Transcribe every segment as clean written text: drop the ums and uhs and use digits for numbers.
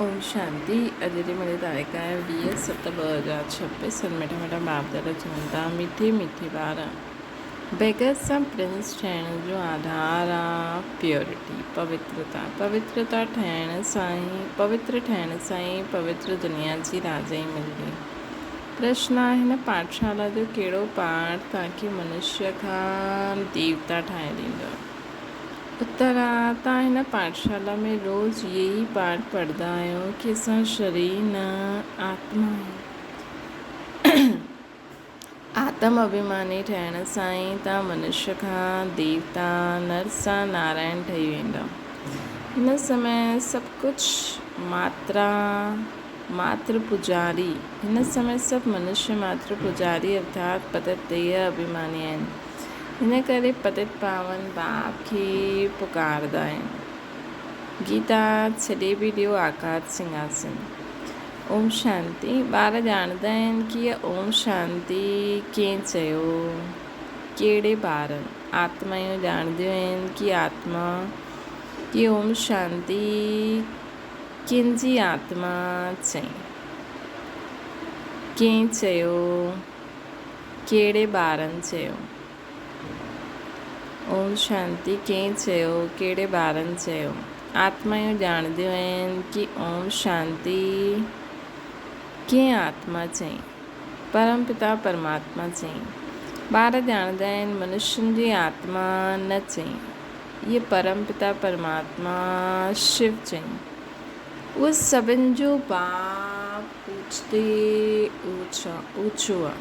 اوم شانتي اڄ جي منهنجي تاريخ آهي 20/7/2026 سن مٺا مٺا باپ دادا چون ٿا مٺي مٺي ٻار بيگر سان پرنس ٺهڻ جو آڌار آ پيورٽي پوترتا پوترتا ٺهڻ سان ئي پوتر ٺهڻ سان ئي پوتر دنيا جي راجائي ملندي پرشن آ هن پاٺشالا جو ڪهڙو پاٺ توهان کي منشيه کان ديوتا ٺاهي ڏيندو. اتر آ، تان هن پاٺشالا ۾ روز اهي ئي پاٺ پڙهندا آهيو ڪي اسان شرير نه آتما آهيون. آتم اڀيماني ٺهڻ سان ئي تان منشيه کان ديوتا، نر سان نارائڻ ٺهي ويندؤ. هن سمي سڀ ڪجهه ماترا ماتر پوڄاري، هن سمي سڀ منشيه ماتر پوڄاري ارٿات پتت ديهه اڀيماني آهن. هن ڪري پتت پاون باپ کي پڪارندا آهن. گيتا ڇڏي به ڏيو آڪاش سنگهاسن. اوم شانتي ٻار ڄاڻندا آهن ڪي اها اوم شانتي ڪنهن چيو ڪهڙي ٻارن آتمايون ڄاڻنديون آهن ڪي آتما ڪي اوم شانتي ڪنهن جي آتما چئي ڪنهن چيو. ڪهڙي ٻارن چيو؟ اوم شانتي ڪنهن چيو؟ ڪهڙي ٻارن چيو؟ آتمايون ڄاڻنديون آهن ڪي اوم شانتي ڪنهن آتما چئي؟ پرم پتا پرماتما چئي. ٻار ڄاڻندا آهن منشين جي آتما نه چئي. اهي پرم پتا پرماتما شو چئي. اهو سڀن جو باپ اوچتي اوچو آ.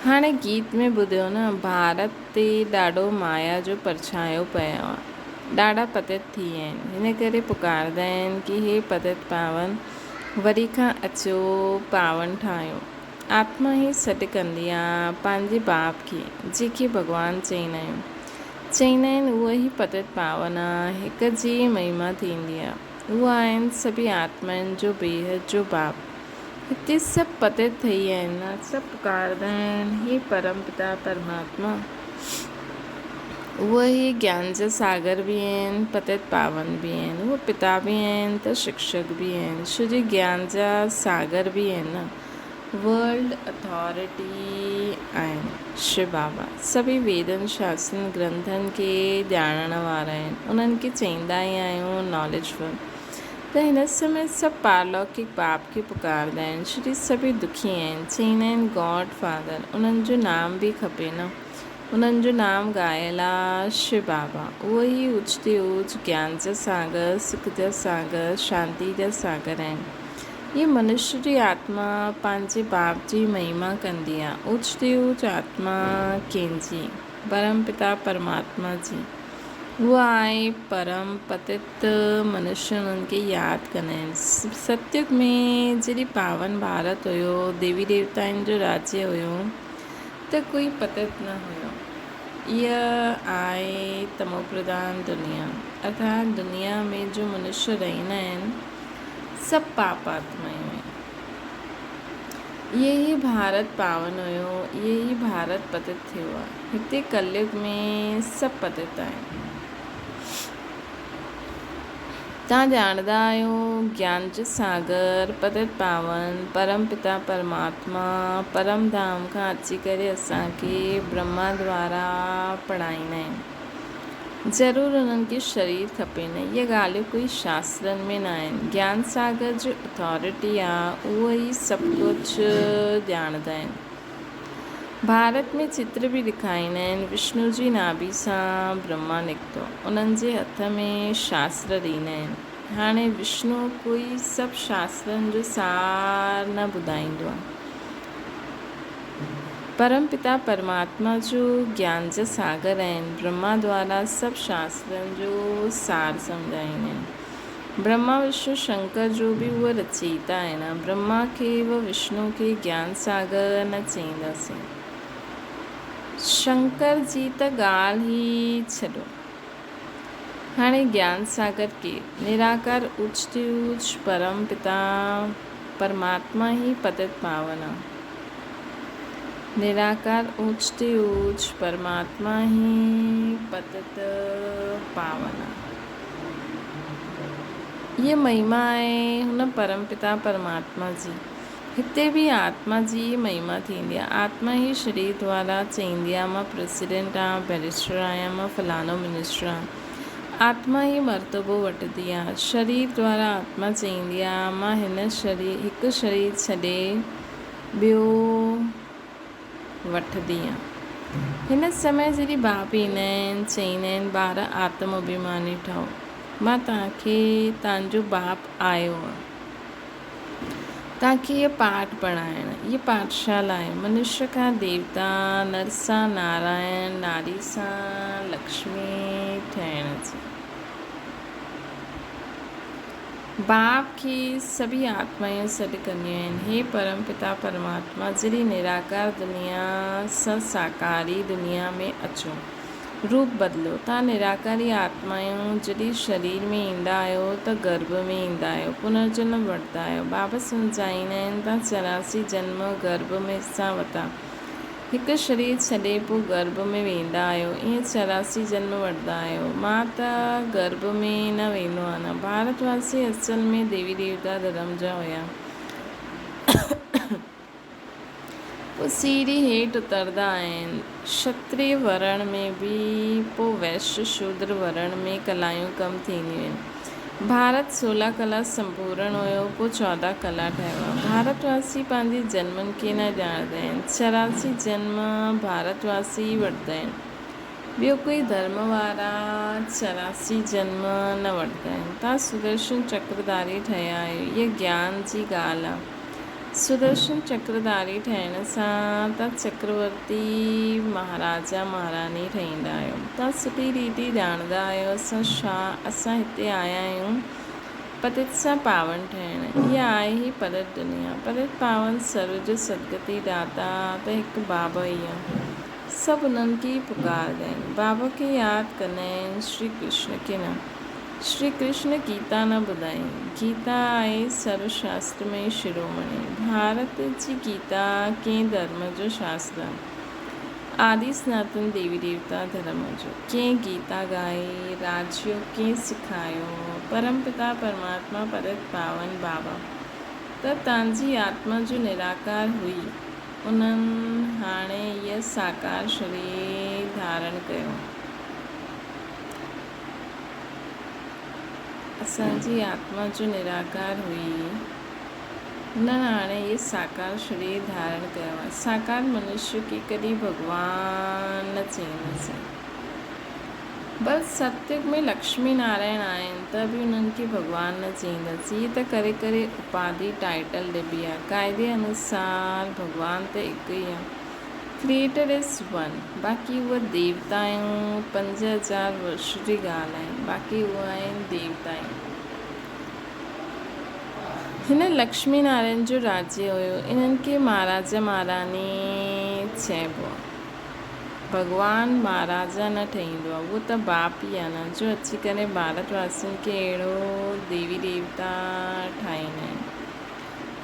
هاڻي گيت ۾ ٻڌيو نه، ڀارت تي ڏاڍو مايا جو پرڇايو پيو آ. ڏاڍا پتت ٿي ويا آهن. هن ڪري پڪارندا آهن ڪي هي پتت پاون وري کان اچو پاون ٺاهيو. آتما ئي سڏ ڪندي آ پنهنجي باپ کي، جنهن کي ڀڳوان چئيندا آهيون. چئيندا آهن اهو ئي پتت پاون آ، هڪ جي ئي مهما ٿيندي آ. اهو آهن سڀئي آتمائن جو بيحد جو باپ. هتي سڀ پتت ٿئي آهن نه، سڀ پڪارندا آهن هي پرم پتا پرماتما. اهو ئي گيان جا ساگر به آهن، پتت پاون به آهن. اهو پتا به آهن ته شڪشڪ به آهن، ڇو جو گيان جا ساگر به آهن نه. ورلڊ اٿارٽي آهن. شو بابا سڀئي ويدن شاسترن گرنٿن کي ڄاڻڻ وارا آهن. انهن کي چئيندا ئي آهيون ناليج فل. ته هن سمي سڀ پارلوڪڪ باپ کي پڪارندا آهن. شري سڀئي دکي آهن. چئيندا آهن گاڊ فادر. انهن جو نام به کپي نه. انهن جو نام ڳايل آ شو بابا. اهو ئي اوچ تي اوچ گيان جا ساگر، سک جا ساگر، شانتي جا ساگر آهن. هيء منشيه جي آتما پنهنجي باپ جي مهما ڪندي آ. اوچ تي اوچ آتما ڪنهن جي؟ پرم پتا پرماتما جي. اها آهي پرم پتت منشيه انهن کي ياد ڪندا آهن. ستيگ ۾ جڏهن پاون ڀارت هيو، ديوي ديوتائن جو راجيه هيو ته ڪوئي پتت نه هيو. اها آهي تموپرڌان دنيا. ارٿات دنيا ۾ جو منشيه رهندا آهن، سڀ پاپ آتمايون آهن. اهي ئي ڀارت پاون هيو، اهي ئي ڀارت پتت ٿيو آهي. هتي ڪليگ ۾ سڀ پتت آهن. توهان ڄاڻندا آهيو گيان جو ساگر، پتت پاون، پرم پتا پرماتما، پرم ڌام کان اچي ڪري اسان کي برهما دوارا پڙهائيندا آهن. ضرور انهن کي شرير کپي نه. اهي ڳالهيون ڪوئي شاسترن ۾ نه آهن. گيان ساگر جو اٿارٽي آ اهو ئي سڀ ڪجهه ڄاڻندا آهن. ڀارت ۾ چتر به ڏکائيندا آهن. وشنو جي ناڀي سان برهما نڪتو. انهن جي هٿ ۾ شاستر ڏيندا آهن. هاڻي وشنو ڪوئي سڀ شاسترن جو سار نه ٻڌائيندو آ. پرم پتا پرماتما جو گيان جا ساگر آهن. برهما دوارا سڀ شاسترن جو سار سمجهائيندا آهن. برهما وشنو شنڪر جو به اهي رچيتا آهن. برهما کي و وشنو کي گيان ساگر نه چئينداسين. شنڪر جي ته ڳالهه ئي ڇڏو. هاڻي گيان ساگر ڪير؟ نراڪار اوچ تي اوچ پرم پتا پرماتما ئي پتت پاون آ. نراڪار اوچ تي اوچ پرماتما ئي پتت پاون آ. هيء مهما آهي هن پرم پتا پرماتما جي. هتي به آتما جي ئي مهما ٿيندي آ. آتما ئي شرير دوارا چئيندي آ مان پريزيڊنٽ آهيان، بئريسٽر آهيان، مان فلاڻو منسٽر آهيان. آتما ئي مرتبو وٺندي آ. شرير دوارا آتما چئيندي آ مان هن شرير هڪ شرير ڇڏي ٻيو وٺندي آ. هن سمي جڏهن باپ ايندا آهن، چئيندا آهن، ٻار آتم اڀيماني ٺهو. مان توهان کي توهان جو باپ آيو آ. توهان کي هيء پاٺ پڙهائڻ. هيء پاٺشالا آهي. منشيه کان ديوتا، نر سان نارائڻ، ناري سان لڪشمي ٺهڻ جي. باپ کي سڀيئي آتمائون سڏ ڪنديون آهن، هي پرم پتا پرماتما جڏهن نراڪار دنيا سان ساڪاري دنيا ۾ اچو، روپ بدلو، توهان نراڪاري آتمائون جڏهن شرير ۾ ايندا آهيو ته گرڀ ۾ ايندا آهيو، پنرجنم وٺندا آهيو. بابا سمجهائيندا آهن، توهان 84 جنم گرڀ ۾ سان وتا. هڪ شرير ڇڏي پوء گرڀ ۾ ويندا آهيو، ائين 84 جنم وٺندا آهيو. مان ته گرڀ ۾ نه ويندو آهيان. ڀارت واسي اصل ۾ ديوي ديوتا ڌرم جا هيا. پوء سيڙهي هيٺ اترندا آهن. شتريه ورڻ ۾ به پوء ويش شودر ورڻ ۾ ڪلايون ڪم ٿينديون آهن. ڀارت سولهه ڪلا سمپورڻ هيو، پوء 14 ڪلا ٺهيو آهي. ڀارت واسي پنهنجي جنمن کي نه ڄاڻندا آهن. 84 جنم ڀارت واسي ئي وٺندا آهن. ٻيو ڪوئي ڌرم وارا 84 جنم نه وٺندا آهن. توهان سدرشن چڪرڌاري ٺهيا آهيو. هيء گيان جي ڳالهه آهي. سدرشن چڪرڌاري ٺهڻ سان توهان چڪرورتي مهاراجا مهاراني ٺهيندا آهيو. توهان سٺي ريتي ڄاڻندا آهيو اسان ڇا اسان هتي آيا آهيون پتت سان پاون ٺهڻ. اها آهي ئي پتت دنيا. پتت پاون سرو جو سدگتي داتا ته هڪ بابا ئي آهي. سڀ انهن کي ئي پڪارندا آهن. بابا کي ياد ڪندا آهن شري ڪرشن کي نه. شري ڪرشن گيتا نه ٻڌائين. گيتا آهي سرو شاسترمئي شرومڻي. ڀارت جي گيتا ڪنهن ڌرم جو شاستر آهي؟ آدي سناتن ديوي ديوتا ڌرم جو. ڪنهن گيتا ڳائي؟ راجيوگ ڪنهن سکايو؟ پرم پتا پرماتما پرت پاون بابا ته تنهنجي آتما جو نراڪار هئي انهن هاڻي هيء ساڪار شرير ڌارڻ ڪيو. اسان جي آتما جو نراڪار هئي، هنن هاڻي هيء ساڪار شرير ڌارڻ ڪيو آهي. ساڪار منشيه کي ڪڏهن ڀڳوان نه چئينداسين. بل ستيگ ۾ لڪشمي نارائڻ آهن ته به انهن کي ڀڳوان نه چئينداسين. هيء ته ڪري ڪري اپاڌي، ٽائيٽل، ڏبي آهي. قاعدي انوسار ڀڳوان ته هڪ ئي آهي. Creator is one. باقي اهي ديوتائون 5000 ورش جي ڳالهه آهن. باقي اهي آهن ديوتائون. هن لڪشمي نارائڻ جو راجيه هيو. انهن کي مهاراجا مهاراني چئبو آهي. ڀڳوان مهاراجا نه ٺهيندو آهي. اهو ته باپ ئي آهي نه جو اچي ڪري ڀارت واسين کي اهڙو ديوي ديوتا ٺاهيندا آهن.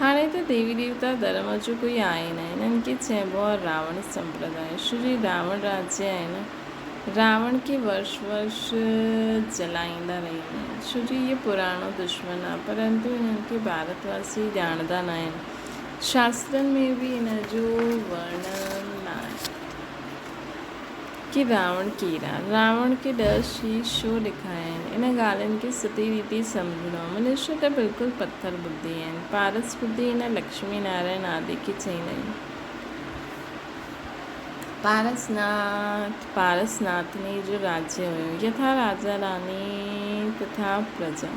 هاڻي ته ديوي ديوتا ڌرم جو ڪوئي آهي نه. هنن کي چئبو آهي راوڻ سمپرداء. شري راوڻ راجيه آهي نه. راوڻ کي ورش ورش جلائيندا رهندا آهن. ڇو جو هيء پراڻو دشمن آهي. پرنتو هنن کي ڀارت واسي ڄاڻندا ناهن. شاسترن ۾ به هن جو ورڻن ناهي. ڪي راوڻ ڪير آ؟ راوڻ کي ڏهه شيش ڇو ڏيکاريائين؟ ان ڳالهين کي سٺي ريتي سمجهڻو آ. منشي ته بلڪل پٿر ٻڌي آهن. پارس ٻڌي هن لڪشمي نارائڻ آدي کي چئيندا آهن. پارس ناٿ، پارس ناٿني جو راجيه هيو. يٿا راجا راني تٿا پرجا.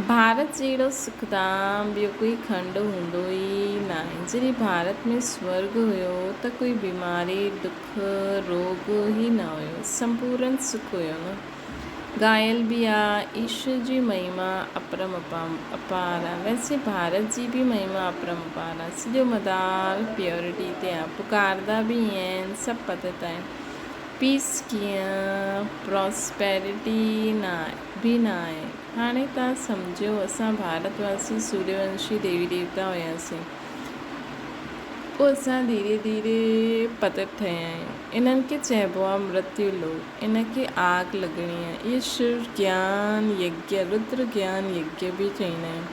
ڀارت جهڙو سکڌام ٻيو ڪوئي کنڊ هوندو ئي ناهي. جڏهن ڀارت ۾ سورڳ هيو ته ڪوئي بيماري، دک، روڳ ئي نه هيو. سمپورن سک هيو نه. ڳايل به آ، ايشور جي مهما اپرم اپار آ. ويسي ڀارت جي به مهما اپرم اپار آ. سڄو مدار پيورٽي تي آ. پڪاردا به ائين آهن، سڀ پتت آهن. پيس ڪيئن پراسپيرٽي به نه آهي. هاڻي توهان سمجهيو اسان ڀارت واسي سوريونشي ديوي ديوتا هياسين. پوء اسان ڌيري ڌيري پتت ٺهيا آهيون. انهن کي چئبو آهي مرتيو لوڪ. ان کي آگ لڳڻي آهي. اهي شو گيان يگيا، ردر گيان يگيا به چئيندا آهن.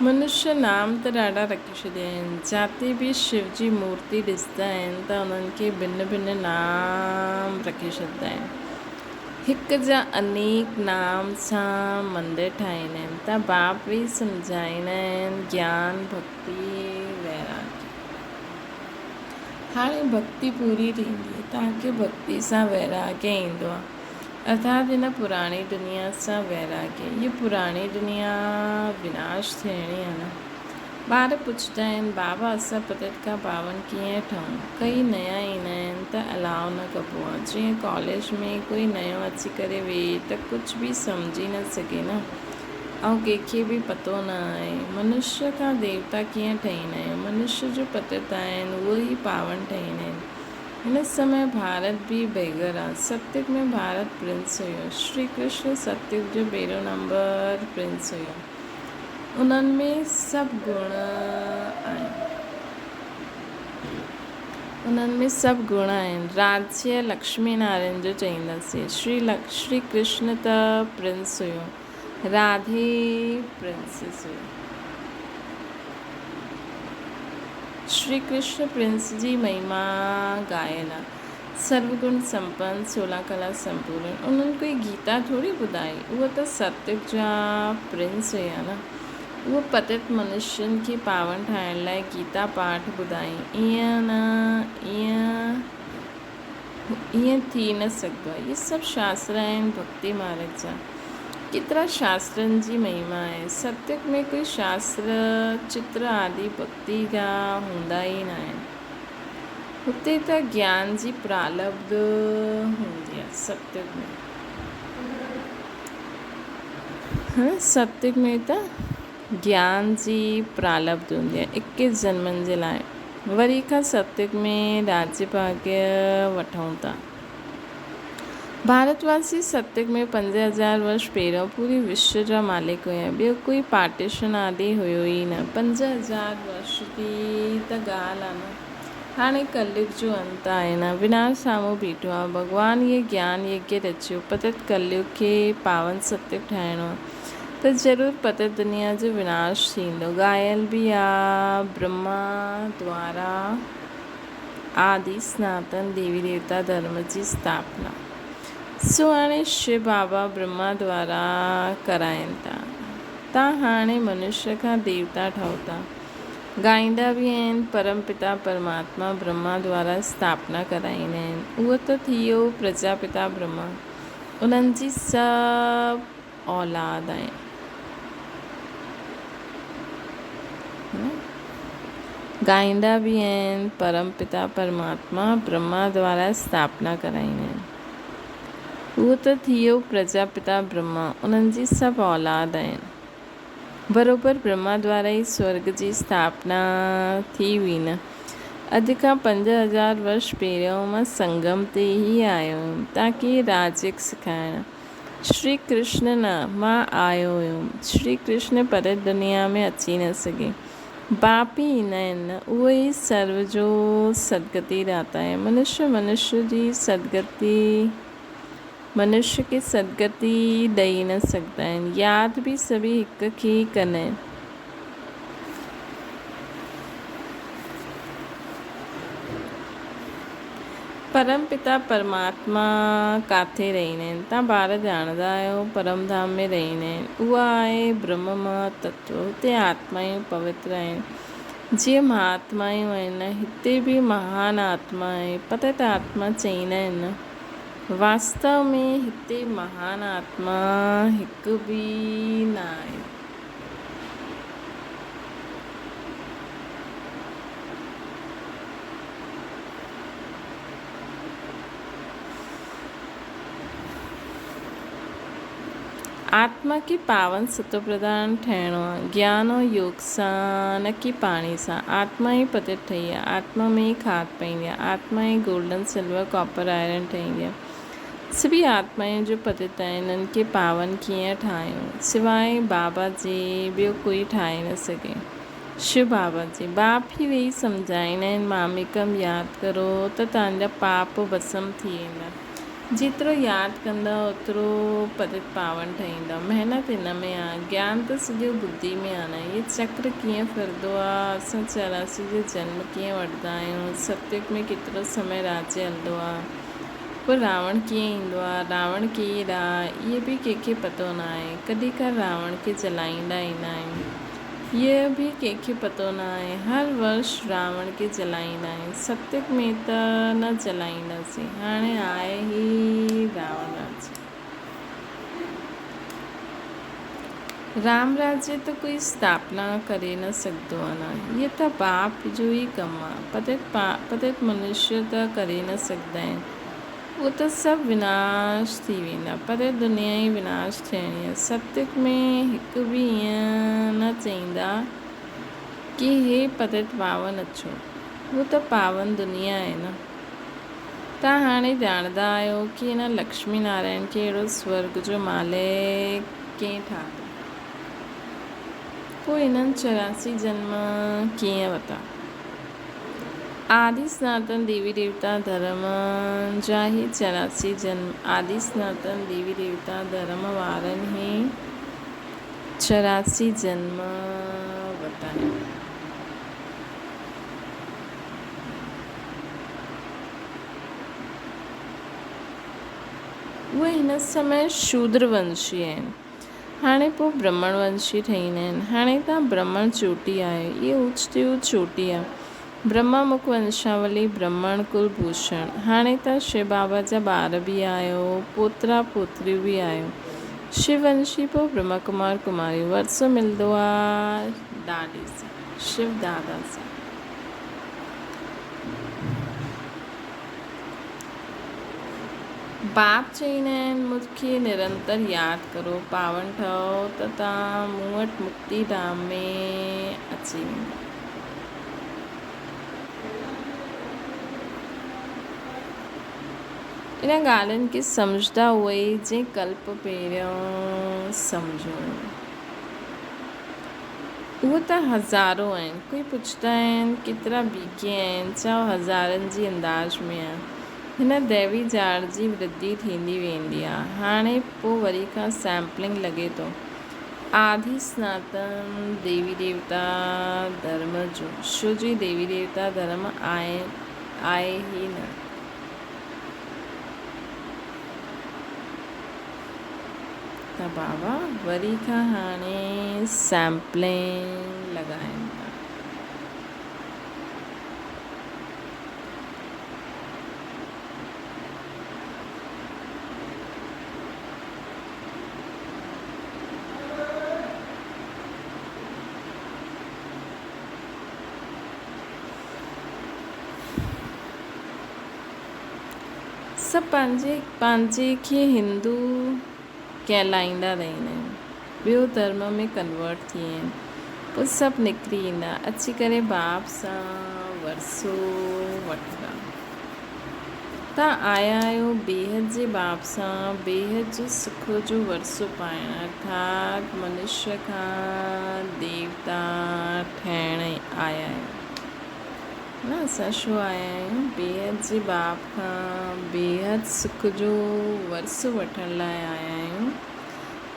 منشيه نام ته ڏاڍا رکي ڇڏيا آهن. جاتي به شو جي مورتي ڏسندا آهن ته انهن کي ڀن ڀن نام رکي ڇڏندا آهن. هڪ جا انيڪ نام سان مندر ٺاهيندا آهن ته باپ ويهي سمجهائيندا آهن گيان، ڀڳتي. ويراڳي. هاڻي ڀڳتي پوري ٿيندي، توهان کي ڀڳتي سان ويراڳي ايندو آهي. ارٿات هن پراڻي دنيا سان ويراڳي. هيء پراڻي دنيا وناش ٿيڻي آهي نه. ٻار پڇندا آهن، بابا اسان پتت کان پاون ڪيئن ٺهون؟ ڪئي نيا ايندا آهن ته الاء نه ڪبو آهي. جيئن ڪاليج ۾ ڪوئي نيو اچي ڪري ويهي ته ڪجهه به سمجهي نه سگهي نه. ۽ ڪنهن کي به پتو نه آهي. منشيه کان ديوتا ڪيئن ٺهيندا آهن؟ منشيه جو پتت آهن، اهي ئي پاون ٺهيندا آهن. هن سمي ڀارت به بيگر آ. ستيگ ۾ ڀارت پرنس هيو. شري ڪرشن ستيگ جو پهريون نمبر پرنس هيو. انهن ۾ سڀ گڻ آهن. انهن ۾ سڀ گڻ آهن. راجيه لڪشمي نارائڻ جو چئينداسين. شري ڪرشن ته پرنس هيو. راڌي پرنسز هئي. شري ڪرشن پرنس جي مهما ڳايل آ. سرو گڻ سمپن، سولهان ڪلا سمپورن. انهن ڪوئي گيتا ٿوري ٻڌائي. اهي ته ستيگ جا پرنس هيا نه. اهو پتت منشين کي پاون ٺاهڻ لاء گيتا پاٺ ٻڌائين. ايئن نه ايئن. ائين ٿي نه سگهندو آهي. اهي سڀ شاستر آهن ڀڳتي مارگ جا. ڪيترا شاسترن جي مهما آهي. ستيگ ۾ ڪوئي شاستر، چتر آدي ڀڳتي جا هوندا ئي ناهن. هتي ته گيان جي پرالبڌ هوندي آهي ستيگ ۾. ستيگ ۾ ته گيان جي پرالبڌ هوندي آهي. اڪيس جنمن جي لاء. وري کان ستيگ ۾ راجيه ڀاڳيه وٺون ٿا. ڀارت واسي ستيگ ۾ 5000 ورش پهريون پوري وشو جا مالڪ هيا. ٻيو ڪوئي پارٽيشن آدي هيو ئي نه. 5000 ورش جي ته ڳالهه آ نه. هاڻي ڪليگ جو انت آهي نه. وناش سامهون بيٺو آ. ڀڳوان هيء گيان يگيه رچيو. پتت ڪليگ کي پاون ستيگ ٺاهڻو آ. ته ضرور پتت دنيا جو وناش ٿيندو. ڳايل به آ برهما دوارا آدي سناتن ديوي ديوتا ڌرم جي اسٿاپنا سو هاڻي شو بابا برهما دوارا ڪرائين ٿا. تان هاڻي منشيه کان ديوتا ٺهو ٿا. ڳائيندا به آهن پرم پتا پرماتما برهما دوارا اسٿاپنا ڪرائيندا آهن. اهو ته ٿيو پرجاپتا برهما انهن جي سڀ اولاد آهن. ڳائيندا به آهن، پرم پتا پرماتما برهما دوارا اسٿاپنا ڪرائيندا آهن. اهو ته ٿيو پرجا پتا برهما، انهن جي سڀ اولاد آهن. بروبر برهما دوارا ئي سورڳ جي اسٿاپنا ٿي هئي نه. اڄ کان 5000 ورش پهريون مان سنگم تي ئي آيو هيم، تاڪي راجيڪ سکائڻ. شري ڪرشن نه، مان آيو هيم. شري ڪرشن پرت دنيا ۾ اچي نه سگهي. باپ ئي ايندا آهن نه، اهو ئي سرو جو سدگتي داتا آهي. منشيه منشيه جي سدگتي منشيه کي سدگتي ڏئي نه سگهندا آهن. ياد به سڀئي هڪ کي ئي ڪندا آهن. پرم پتا پرماتما ڪاٿي رهندا آهن؟ تان ٻار ڄاڻندا آهيو پرم ڌام ۾ رهندا آهن. اها آهي برهم مها تتو. هتي آتمائون پوتر آهن. جيئن مهاتمائون آهن نه، هتي به مهان آتما آهي. پتت آتما چئيندا آهن نه. واستو ۾ هتي مهان آتما هڪ به نه آهي. آتما کي پاون ستوپرڌان ٺهڻو آ، گيان ۽ يوگ سان نه ڪي پاڻي سان. آتما ئي پتت ٺهي آ، آتما ۾ ئي کاڌ پئيندي آ، آتما ئي گولڊن، سلور، ڪاپر، آئرن ٺهيندي آ. سڀئي آتمائون جو پتت آهن، انهن کي پاون ڪيئن ٺاهيون؟ سواء بابا جي ٻيو ڪوئي ٺاهي نه سگهي. شو بابا جي باپ ئي ويهي سمجهائيندا آهن، ماميڪم ياد ڪرو ته توهان جا پاپ ڀسم ٿي ويندا. جيترو ياد ڪندؤ اوترو پتت پاون ٺهيندؤ. محنت ان ۾ آ. گيان ته سڄو ٻڌي ۾ آ نه. هي چڪر ڪيئن ڦرندو آ، اسان 84 جو جنم ڪيئن وٺندا آهيون، ستيگ ۾ ڪيترو سمي راڄ هلندو آ، پوء راوڻ ڪيئن ايندو آ، راوڻ ڪير آ، اهي به ڪنهن کي پتو ناهي. ڪڏهن ڪا راوڻ کي جلائيندا ايندا آهيون. اهو به ڪنهن کي پتو نه آهي. هر ورش راوڻ کي جلائيندا آهيون. ستيگ ۾ ته نه جلائينداسين. هاڻي آهي هي راوڻ راجيه. رام راجيه ته ڪوئي اسٿاپنا ڪري نه سگهندو آهي نه. هيء ته باپ جو ئي ڪم آهي. پتت منشيه ته ڪري نه سگهندا آهن. اهو ته سڀ وناش ٿي ويندا، پر دنيا ئي وناش ٿيڻي آهي. ستيگ ۾ هڪ به ائين نه چئيندا ڪي هي پتت پاون اچو. هو ته پاون دنيا آهي نه. توهان هاڻي ڄاڻندا آهيو ڪي هن لڪشمي نارائڻ کي اهڙو سورڳ جو مالڪ ڪنهن ٺاهيو؟ پوء هنن 84 جنم ڪيئن ورتا؟ آدي سناتن ديوي ديوتا ڌرم جا هي 84 جنم آدي سناتن ديوي ديوتا ڌرم وارن هي 84 جنم ورتا آهن. اهي هن سمي شودر ونشي آهن. هاڻي پوء برهمڻ ونشي ٺهيندا آهن. هاڻي توهان برهمڻ چوٽي آهيو. هيء اوچ تي اوچ چوٽي آهي. برهما مک ونشاولي، برهمڻ ڪل ڀوشڻ. هاڻي توهان شو بابا جا ٻار به آهيو، پوترا پوتريون به آهيو. شو ونشي پوء برهما ڪمار ڪماريون. ورثو ملندو آهي ڏاڏي سان، شو دادا سان. باپ چئيندا آهن، مون کي نرنتر ياد ڪرو، پاون ٺهو ته توهان مون وٽ مڪتي ڌام ۾ اچي ويندا. انهن ڳالهين کي سمجهندا اهي ئي جنهن ڪلپ پهريون سمجهيو هو. اهو ته هزارون آهن. ڪوئي پڇندا آهن ڪيترا بي ڪي آهن، چئو هزارن جي انداز ۾ آهن. هن ديوي جاڙ جي ورڌي ٿيندي ويندي آ. هاڻي پو وري کان سيمپلنگ لڳي ٿو. آڌي سناتن ديوي ديوتا ڌرم جو شو جي ديوي ديوتا ڌرم آهي ئي نه. ته بابا وري کان هاڻي سيمپلنگ لڳائين ٿا. سڀ پنهنجي پنهنجي کي هندو ڪهلائيندا رهندا آهن. ٻيو ڌرم ۾ ڪنورٽ ٿي ويا آهن. پوء سڀ نڪري ايندا اچي ڪري باپ سان ورثو وٺندا. تان آيا آهيو بيحد جي باپ سان بيحد جو سک جو ورثو پائڻ ارٿات منشيه کان ديوتا ٺهڻ آيا آهيو. نه اسان ڇو آيا آهيون بيحد جي باپ کان بيحد سک جو ورثو وٺڻ لاء آيا آهيون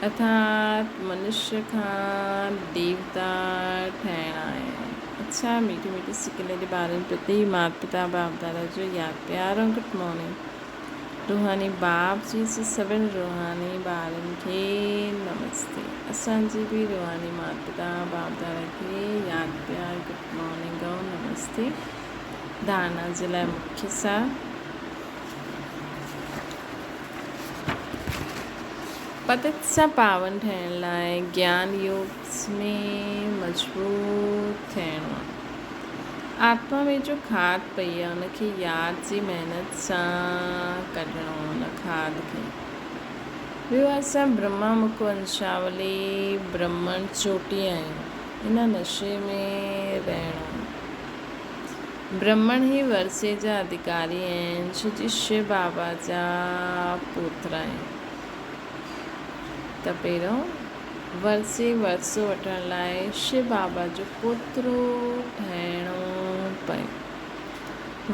ارٿات منشيه کان ديوتا ٺهڻ آيا آهيون. اڇا ميٺي ميٺي سڪيلي جي ٻارن پرتي مات پتا باپ دادا جو ياد پيار ۽ گڊ مارننگ. روحاني باپ جي جي سڀن روحاني ٻارن کي نمستي اسان جي به روحاني مات پتا باپ دادا کي ياد پيار گڊ مارننگ ۽ نمستي ڌارنا جي لاء مکي سار پتت سان پاون ٺهڻ لاء گيان يوگ ۾ مضبوط ٿيڻو آهي. آتما ۾ جو کاڌ پئي آهي ان کي ياد جي محنت سان ڪڍڻو آهي ان کاڌ کي. ٻيو اسان برهما مک ونشاولي برهمڻ چوٽي آهيون ان نشي ۾ رهڻو آهي. برهمڻ ئي ورثي جا اڌڪاري آهن ڇو جي شو بابا جا پوترا آهن ته پهريون ورثي ورثو وٺڻ لاء شو بابا جو پوترو ٺهڻو پيو.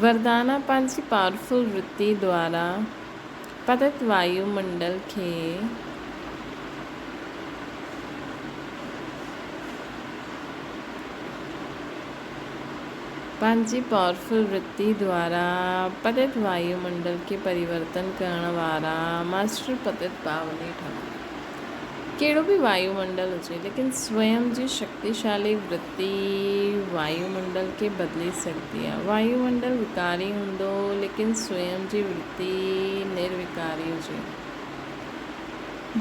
وردانا پنهنجي پاورفل ورتي دوارا پتت وايو منڊل کي پنهنجي پاورفل ورتي دوارا پتت وايو منڊل کي پريورتن ڪرڻ وارا ماسٽر پتت پاوني ٺهو. ڪهڙو به وايو منڊل هجي ليڪن سويم جي شڪتيشالي ورتي وايو منڊل کي بدلي سگهندي آهي. وايو منڊل وڪاري هوندو ليڪن سويم جي ورتي نروڪاري هجي.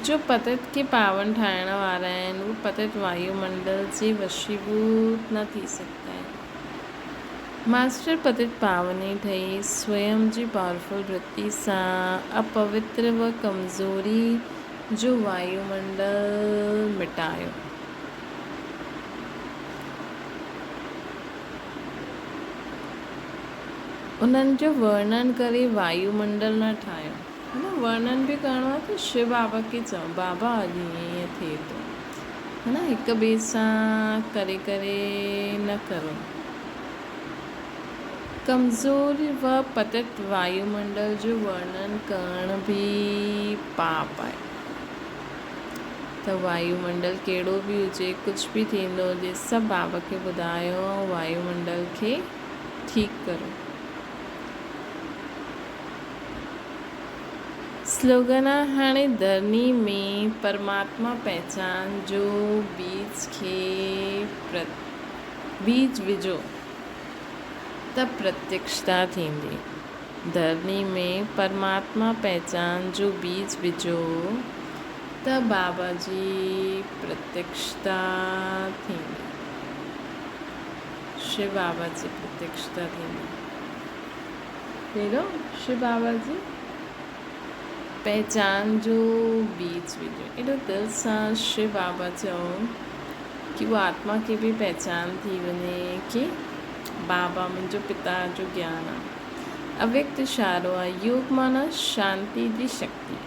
جو پتت کي پاون ٺاهڻ وارا آهن اهي پتت وايو منڊل جي وشيڀوت نه ٿي سگهندا آهن. ماسٽر پتت پاوني ٺهي سويم جي پاورفل ورتي سان اپوتر و ڪمزوري جو وايو منڊل مٽايو. انهن جو ورڻن ڪري وايو منڊل نه ٺاهيو. هن ورڻن به ڪرڻو آهي ته شو بابا کي چئو بابا اڄ ائين ائين ٿئي ٿو. هن هڪ ٻئي سان ڪري ڪري نه ڪرو. ڪمزور و پتت وايومنڊل جو ورڻن ڪرڻ به پاپ آهي. ته وايومنڊل ڪهڙو به هجي، ڪجهه به ٿيندو هجي، سڀ بابا کي ٻڌايو ۽ وايومنڊل کي ٺيڪ ڪرو. سلوگن هاڻي ڌرڻي ۾ پرماتما پهچان جو بيج کي بيج وجهو ته پرتيڪشتا ٿيندي. ڌرڻي ۾ پرماتما پهچان جو بيج وجهو ته بابا جي پرتيڪشتا ٿيندي. شو بابا جي پرتيڪشتا ٿيندي. ڪهڙو شو بابا جي پهچان جو بيج وجهو. ايڏو دل سان شو بابا چئو ڪي اها آتما کي به پهچان ٿي وڃي ڪي بابا منهنجو پتا جو گيان آ. اويڪت اشارو آ. يوگ معنيٰ شانتي جي شڪتي.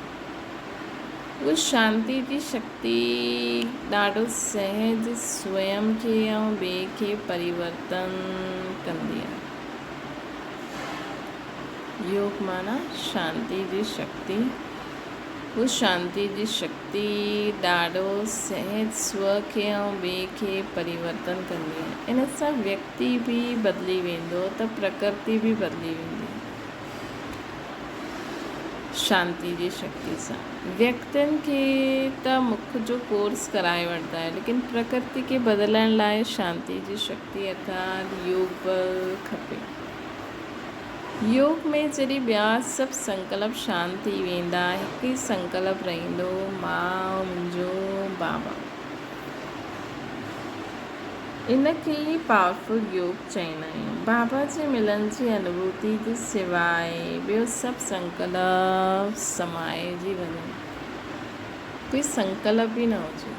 اها شانتي جي شڪتي ڏاڍو سهج سويم کي ۽ ٻئي کي پريورتن ڪندي آ. يوگ معنيٰ شانتي جي شڪتي. هو شانتي جي شڪتي ڏاڍو سهج سو کي ۽ ٻئي کي پريورتن ڪندي آهي. ان سان ويڪتي به بدلي ويندو ته پرڪرتي به بدلي ويندي. شانتي جي شڪتي سان ويڪتين کي ته مک جو ڪورس ڪرائي وٺندا آهيو ليڪن پرڪرتي کي بدلڻ لاء شانتي جي شڪتي ارٿات يوگ بل کپي. يوگ ۾ جڏهن ٻيا سڀ سنڪلپ شانت ٿي ويندا، هڪ ئي سنڪلپ رهندو، مان ۽ منهنجو بابا. ان کي ئي پاورفل يوگ چئيندا آهيون. بابا جي ملن جي انوڀوتي جي سواء ٻيو سڀ سنڪلپ سمائجي وڃن. ڪوئي سنڪلپ ئي نه هجي.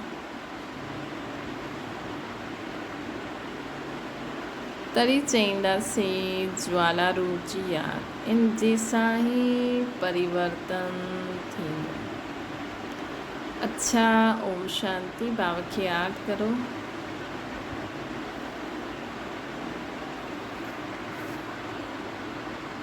تري چئينداسين جوالا روپ جي ياد ان جي سان ئي پريورتن ٿيندو. اڇا اوم شانتي بابا کي ياد ڪرو.